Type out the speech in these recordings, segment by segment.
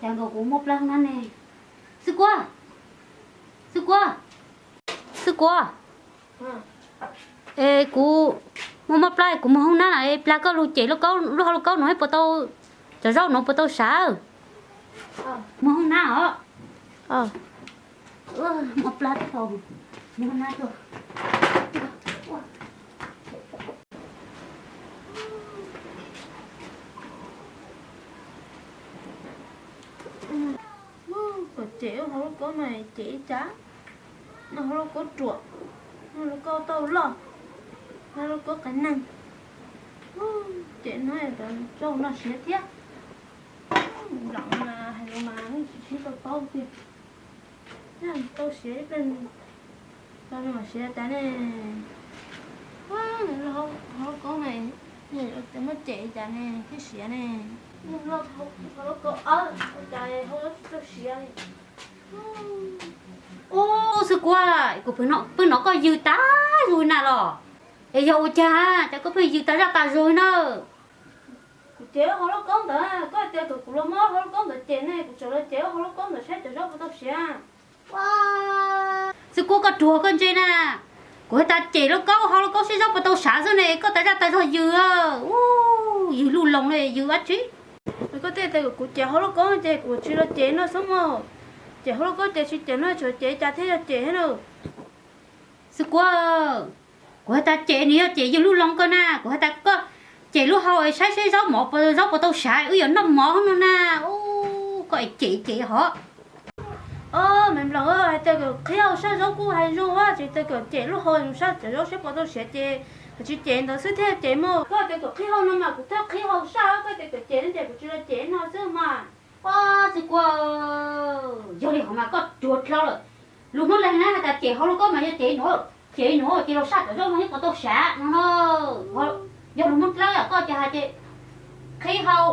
Cas nkaus kuv mob plab na ne. Xwb Kuab, Xwb Kuab, Xwb Kuab, es kuv mob mob plab kuv mus hoob nab na, plag koj lug cem lub hau lub kaub no puas tau, cov zaub no puas tau sav? Mus hoob nab os. Mob plab tau, mus hoob nab tau. Kom cem hau lub kaub no cem ib cas, no hau lub kaub ruam, no lub kaub tauj loj, no lub kaub qias neeg, cem no zaub no siav thiab. Nram hais lus mas tsis sib tau paub tiag, tau siav ib pliag, tau siav tas ne. Hau lub kaub no, muab cem cas ne thiaj siav ne. Hau lub kaub, cas hau lub tsis tau siav. Ub, Xwb Kuab, kuv pheej hnov koj yws tag zog na los, es yog ua cas cas koj pheej yws tag zaj tag zog na? Kuv cem hau lub kaub ntawd, koj tias kom kuv los muab hau lub kaub ntawd cem ne, kuv txawm los cem hau lub kaub ntawd saib cov zaub puas tau siav. Xwb Kuab, koj ruam koj ntse na. Kuv hais tas cem lub kaub, hau lub kaub saib zaub puas tau sav xwb ne, koj tag zaj tag zog yws, yws lub loo li yws dab tsi? Koj thiaj tias kuv cem hau lub kaub ces kuv tsis los cem no xwb mog. Cem hau lub kaub ces tsis cem no, tsuas cem cas thiaj yog cem thiab na. Xwb Kuab, kuv hais tas cem nws yog cem yws lub loo koj na, kuv hais tas koj cem lub hau saib saib zaub mov, zaub puas tau sav, wb yuav noj mov no na. Ub, koj es cem cem hov. Os, me nplaum, hais tias kom qhib hau saib zaub kuj hais zoo, tsis tias kom cem lub hau saib cov zaub saib puas tau siav ces tsis cem ntawd xwb thiaj cem mog. Koj tias kom qhib hau no mas kuv thiaj qhib hau saib, koj tias kom cem no ces kuv tsis los cem no xwb mas. Xwb Kuab, yog li hov mas koj ruam dlhau lawm. Lus Hmoob Lauj na hais tas cem hau lub kaub mas yog cem nuav, cem nuav ces los saib cov zaub no puas tau sav no na. Yog lus Hmoob Dlawb yom, koj ces hais tias qhib hau,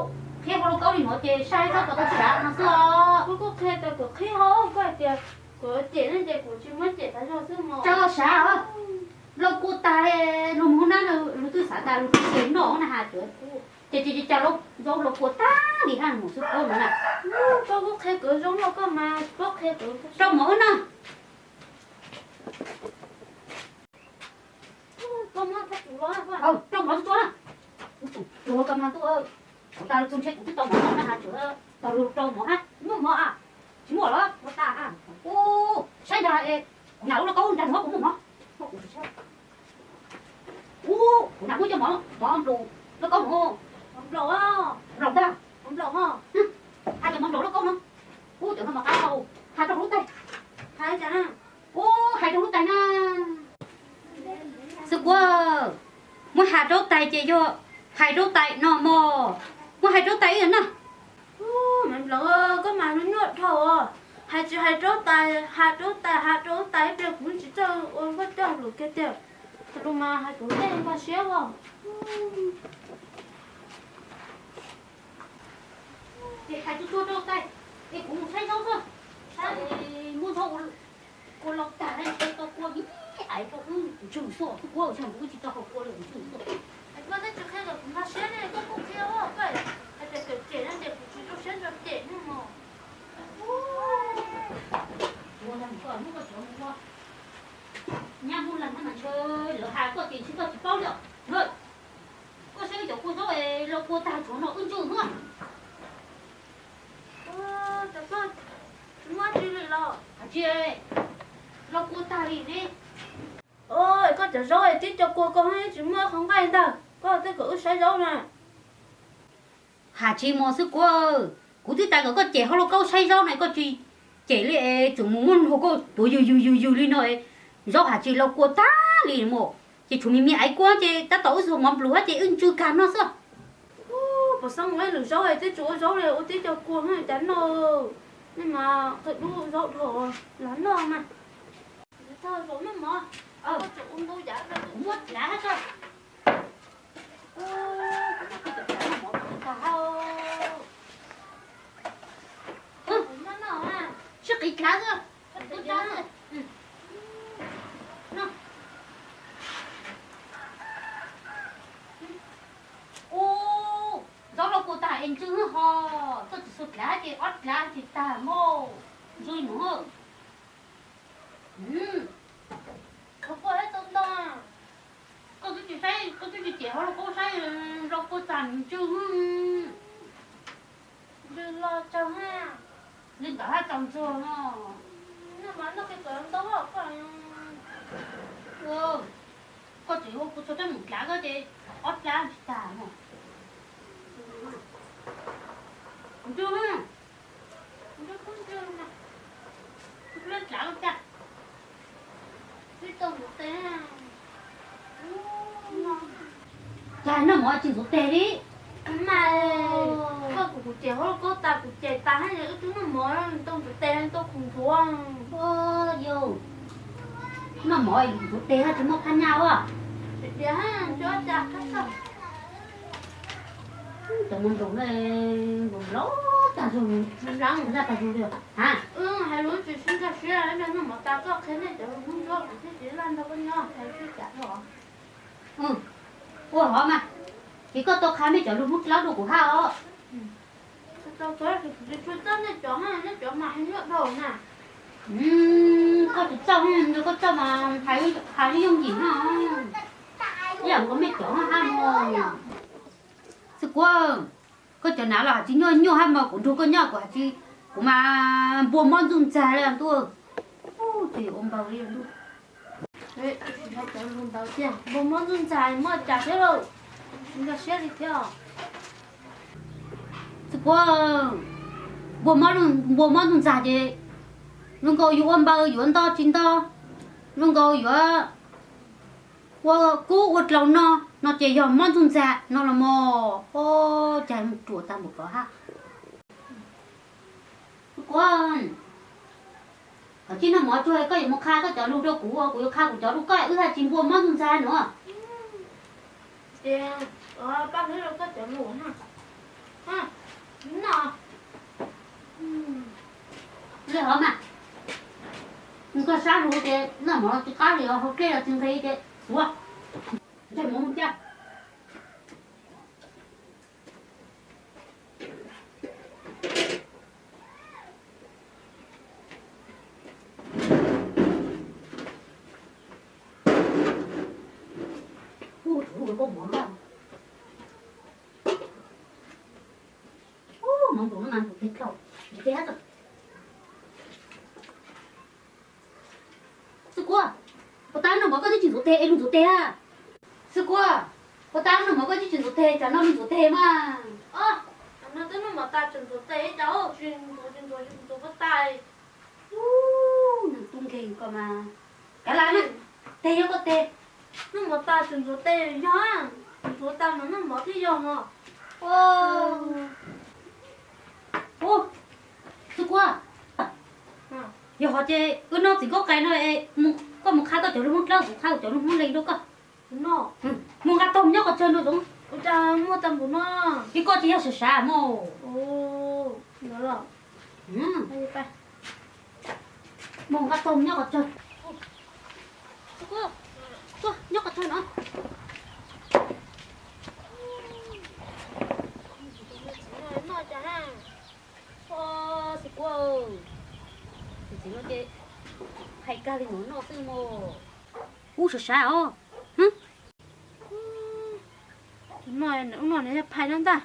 qhib hau lub kaub li nuav ces saib zaub puas tau sav no xwb os. Kuv kuj qhia tias kom qhib hau, koj hais tias kom cem no ces kuv tsis muab cem tas zog xwb mog. Tso sav os. Lauj kua tag, lug mus hoob nab, lug twb xav tas lug cem noj na has, ces ces cas zaub lauj kua tag li hab mus xwb paub no na. Koj kuj qhia kuv zoo no koj mas paub qhia kuv. Rau mov wb noj. Rau mov tsuag tsuag, tsuag koj mas tub, kuv tas lug txug ntshe kuv twb tau mov no na has, tsuag tas lug rau mov hab, muaj mov a, tsis muaj los ua tas a. Ub, saib nrag, kuv nam lub lauj kaub nrag no puas muaj mov. Ub, kuv nam muab cov mov, mov nplaum lauj kaub no. Nplaum ntag. Has cov mov nplaum lauj kaub no. Ub, cov no mas qab hau, has rau lub tais. Ub, hais rau lub tais na. Xwb Kuab, muab has rau lub tais ces yog hais rau lub tais no mog. Muab hais rau lub tais ib yam na. Ub, me nplaum, koj mas nyuaj dhau os. Hais tsis hais rau lub tais, has rau lub tais, has rau lub tais ib pliag kuv tsis txawj ua koj coj lus kiag tiag. Lus mas hais kuv tej nkag siab os. Ces hais tsuag tsuag rau lub tais, es kuv mus saib zaub xwb. Saib muab zaub ua lau tag ntshe tau kua me me aiv rau wb ntswg xwb, Xwb Kuab, ua cas kuv tsis tau haus kua li ntswg xwb. Koj twb tsis qhia kom kuv nkag siab ne, koj kuj qhia os, koj hais tias kom cem no ces kuv tsis rau siab nrog cem ne mog. Ua no koj muab koj cov mus ua nyab Hmoob Lauj no mas ntshe lawv has koj ces ntshe koj tsis paub li os. Koj saib wb cov kua zaub es lau kua tag tsuav no wb ntswg xwb. Has tsis lau kua tag li ne. Koj cov zaub es tib co kua koj tsis muab qhov nqaij ntag, koj twb kom wb saib zaub na. Has tsis mos Xwb Kuab, kuv twb tas kom koj cem hauv lauj kaub saib zaub na koj tsis cem li es tseem mus muab nrog koj tuav yws yws yws yws li no, zaub has tsis lau kua tag li mog, ces tshuav me me aiv kua ces tab tom wb xuas mov nplum hab ces wb ntswg kag noj xwb. Puas xav mus ib lwm zaub es twb tsis ua zaub li ua tib co kua cas noj, nej mas qw dub zaub dhau los noj mas. Muab txiav hab tso. Sib qiv dlav xwb. Ub, zaub lauj kua tag. Es ntswg ho, koj tsis xuas dlav ces ob dlav tsis tag mog. Ntswg no. Koj tau ntau, koj twb tsis saib, koj twb tsis cem hauv lauj kaub saib zoo puas tag ntswg. Ntswg los tsaug ha. Li ntawd haj tsaus ntsuag no. Noj mas noj kiag kom ntau koj. Koj tseem ua kuv txhua tab mus dlav koj ces ob dlav tsis tag mog. Ntswg, ntswg, dlav koj cas. Cas noj mov tsis ntxuav tes li. Mas koj kuv, kuv cem hauv lauj kaub tas, kuv cem tas hab wb twb noj mov tau ntxuav tes tau khoom ntxuav. Yog noj mov ntxuav tes haj tsis muaj phab nyaj as. Diam, cov cas kab tag. Cov mus nroos ne, nroos nroos tag zog, zaj tag zog li. Ha, hais lus tsis sib nkag siab, noj mov tas koj qhia nej cov lus Hmoob Ntsuab kuv thiaj tsis laj nrog koj nyob hais tsis cas dhau. Ua hov mas, ces koj tau qha mej cov lus Hmoob Dlawb rau kuv hab os. Tsis txhob nej cov, nej cov mas hais nyuaj dhau na. Koj tsis txawj, koj txawj mas hais yooj yim na. Ib yam nkaus mej cov hab mog. Xib Kuab, koj cov nav los has tsis nyuaj nyuaj hab mog, kuv nrug koj nyob kuv has tsis, kuv mas npua mob ntxuj ntxag li ntuj. Ces ua npaug li ntuj. Cov lus ntawd tiag, npua mob ntxuj ntxag muaj cas thiab lauj? Nkag siab li thiab. Xib Kuab, npua mob, npua mob ntxuj ntxag ces zoo nkaus yuav ua npaws yuav nto tsis nto, zoo nkaus yuav ua kub ua dlaus no, no ces yog mob ntxuj ntxag no los mog. Cas mus ruam tag npaum ko hab. Xib Kuab, koj tsis noj mov tsuag koj yuav mus qha koj cov lus rau kuv, kuv yuav qha kuv cov rau koj, wb haj tsis npua mob ntxuj ntxag no. Ces pab hlwb rau koj cov lus na. Li hov mas, koj sab lus ces noj mov tsis qab li os, hauv dlej los tsis nqis ces xuav, ntseg mov mus caj. Ub, tshuav lub koj mov npaj. Ub, mov ntxuav no mas ntxuav tes dhau. Ntxuav tes hab tso. Xib Kuab, puas tas noj mov koj twb tsis ntxuav tes es lug ntxuav tes a? Xib Kuab, puas tas noj mov koj twb tsis ntxuav tes, tsam no lug ntxuav tes mas. Tsam no twb noj mov tas tseem ntxuav tes cas, tsis ntxuav tsis ntxuav tsis ntxuav puas tas. Ub, neeg tub nkeeg koj mas. Kav liam na, tes yog koj tes. Noj mov tas tseem ntxuav tes yog, ntxuav tas mas noj mov thiaj yog os. Ub, Xib Kuab, yog hov ces wb noj txiv nkaub qai no, koj mus qha koj cov lus Hmoob Dlawb, kuv qha kuv cov lus Hmoob Leeg rau koj. Mus nqa taug nyob qhov tsawg no Zoov. Ua cas muaj tag npaum no? Ces koj tsis yog sav sav mog. Mus nqa taug nyob qhov tsawg. Nyob qhov tsawg no. Xib Kuab, tus txiv no ces phais kag li no noj xwb mog. Ub, sav sav os. Tus no, ub no nws yog phais no ntag.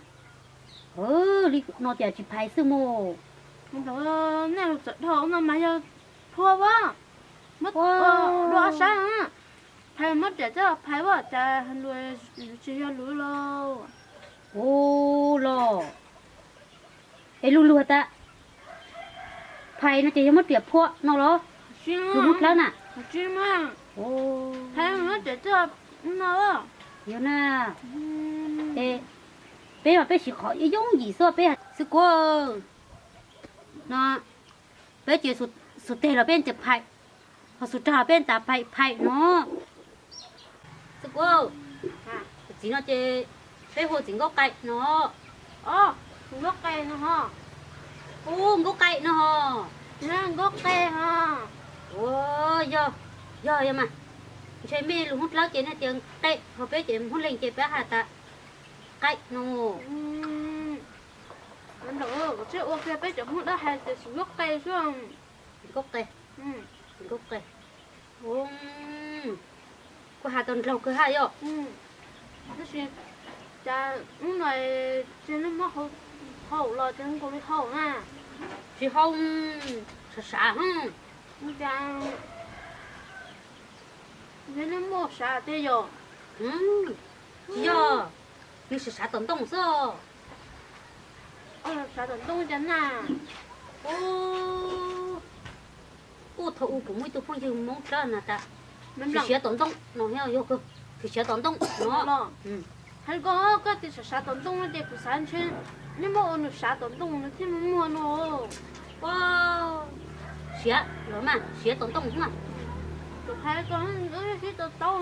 Li no ces tsis phais xwb mog. Nej lus txawm dhau no mas yog phua as. Muab dua ob sab, phais muab riam coj phais as, cas lus tsis yog lus lauj. Ub los, es lug lug has tas phais no ces yog muab riam phua no los? Lus Hmoob Dlawb na. Phais muab riam coj no. Yog na. Es peb mas peb siv qhov yooj yim xwb peb. Xib Kuab, no peb ces xuas teg los peb tias phais, ho xuas rag los peb tas phais phais no. Xib Kuab, tus txiv no ces peb hu txiv nkaub qai no. Nkaub qai no ho. Ub, nkaub qai no ho. Nkaub qai ho. Ua, yog, yog yog mas. Ntshe mej lus Hmoob Dlawb ces nej tias qai, ho peb ces Hmoob Leeg ces peb has tas qai no. Npam, kuv tseem ua kiag peb cov Hmoob dab hais tias tsis nkauj qe xwb. Tsis nkauj qe, tsis nkauj qe. Kuj hais tau nraug kawg haj yom. Tab sis cas hnub no tsis muab haus los ces nkaus li haus na. Tsis haus, sav sav. Cas neb muaj sav tiag yom? Tsis yog, nws sav sav tom ntoo xwb. Sav tom ntoo cas na? Ub, thaum ub kuv muaj ib tug phooj ywg Hmoob Tsab na tas, siav siav tom ntoo no, yog kawg, siav siav tom ntoo no. Hais ko koj tias sav sav tom ntoo no ces kuv xav ntshe neb muab ua nws sav tom ntoo nws thiaj muag no. Siav los mas siav tom ntoo mas. Kuv hais ko sib tau taub,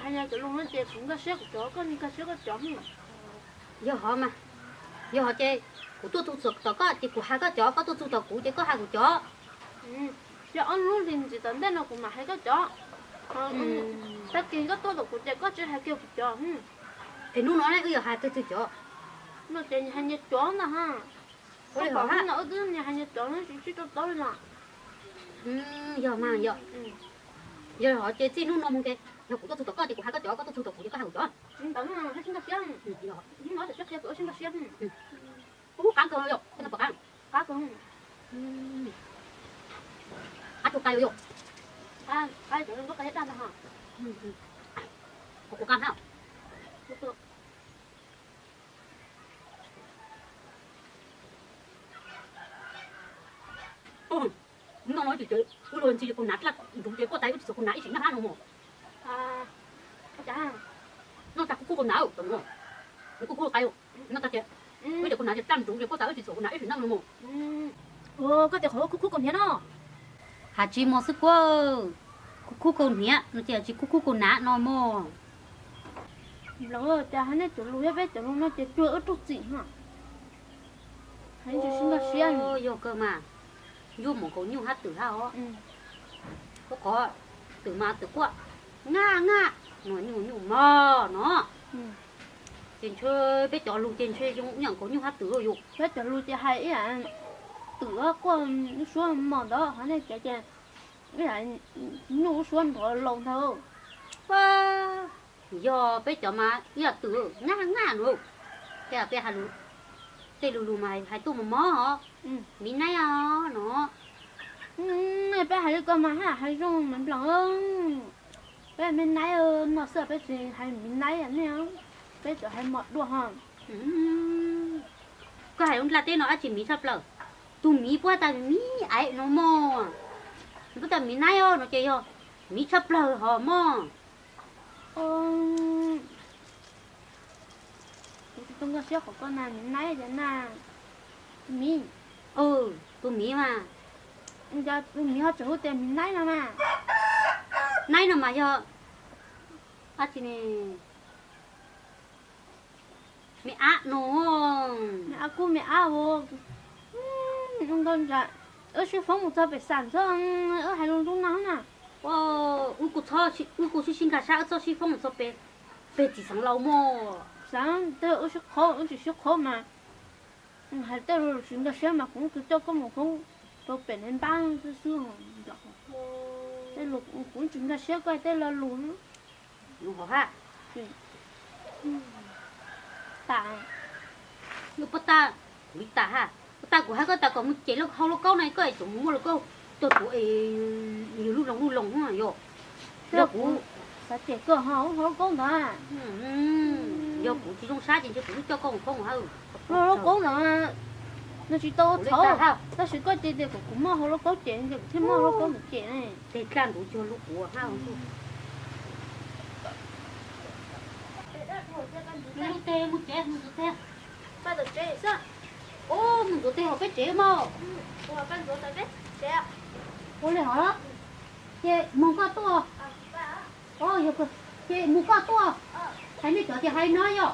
hais cov lus no ces kuv nkag siab kuv cov, koj nkag siab koj cov. Yog hov mas, yog hov ces kuv tuaj txug tom koj ces kuv hais koj cov, koj tuaj txug tom kuv ces koj hais kuv cov. Ces ob lub hlis ntxiv tom ntej no kuv mam hais koj cov. Tag kis koj tuaj tom kuv ces koj tsis hais kiag kuv cov. Es hnub no ne wb yuav hais twg twg cov? No ces nyias hais nyias cov ntag ha. Ua li hov ha. Hnub no wb twb nyias hais nyias cov no tsis sib tau taub li no. Yog mas yog. Yog li hov ces txij hnub no mus ces yog kuv tuaj txug tom koj ces kuv hais koj cov, koj tuaj txug tom kuv ces koj hais kuv cov. Ntawd no sib nkag siab. Hnub no tam siab qhia kuv sib nkag siab. Ub, qab kawg yom, qab kawg. Qab kawg yom. Kuv qab hab. Noj no ces wb luag ntxhi kuv hnav dlaj nruv ces koj tas wb tsis txog kuv hnav ib sim noj hab no mog. Noj tas kuj kuj kuv hnav, kuj kuj qais, noj tas ces wb ces kuv hnav ces dlaj nruv ces koj tas wb tsis txog kuv hnav ib sim noj no mog. Koj tias qhov kuj kuj kuv hniav no. Has tsis mog xwb kuv, kuj kuj kuv hniav no ces tsis kuj kuj kuv hnav no mog. Los cas hais nej cov lus thiab peb cov lus no ces cuag wb raug txim no. Hais tsis sib nkag siab. Yog kawg mas, ncuaj mov nkaus nyuj hab twm hab os. Koj qhov twm mas twm quaj ngaj ngaj no, nyuj nyuj mog no. Ces ntshe peb cov lus ces ntshe zoo ib yam nkaus nyuj hab twm yus. Peb cov lus ces hais ib yam twm quaj lub suab mog ntawd, ho nej cov ces ib yam nyuj lub suab nrov laus ntawd. Yog peb cov mas ib yam twm ngaj ngaj no. Ces peb hais lus, tej lus lus mas hais tuaj mos mos os, miv naib os no. Peb hais li ko mas haj hais zoo mas nplaum. Peb miv naib no xwb peb tsis hais miv naib nej, peb cov hais mos dua ho. Koj hais lub nplaj teb no dab tsi miv tshaj plaws? Tus miv puab tas miv aim no mog, puab tas miv naib os no ces yog miv tshaj plaws hos mog. Kuv tsis tau nkag siab qhov koj na, miv naib ces na, miv, tus miv mas, tus miv ho tseem hu tias miv naib no mas. Naib no mas yog dab tsi ne? Me ab no. Me ab kub me ab ua, wb sib foob mus txog pem xam txhob, wb hais lus ntuj no na. Wb kuj sib sib nkag sab, wb txhob sib foob mus txog pem, pem txiv xeev laus mog. Xav tej wb sib qhov, wb tsis sib qhov mas hais tej lus tsis nkag siab mas kuv twb coj koj mus foob rau pem ne npab xwb xwb. Tej lus kuv tsis nkag siab koj tej lo lus. Lus hov hab. Tas, yog puab tas, kuv li tas hab, puab tas kuv hab koj tas kom mus cem hau lauj kaub no koj es tseem mus muaj lauj kaub coj tuav es yug lub loog lub loog yog. Yog kuv xav cem koj ho hau lauj kaub ntawd. Yog kuv tsis zoo sab ces ntshe kuv twb coj koj mus foob hab. Hau lauj kaub ntawd nws tsis tau txhaum, tab sis koj cem tias kom kuv muab hau lauj kaub cem ces kuv thiaj muab hau lauj kaub ntawd cem ne. Tej dlaj nruv cuag lub kuv hab. Lub teg mus tsev mus ntxuav teg. Mus ntxuav teg hauv peb tsev mog. Ua li hov, ces moog koj tuaj. Yog, ces moog koj tuaj. Hais nej cov tias hais no yog.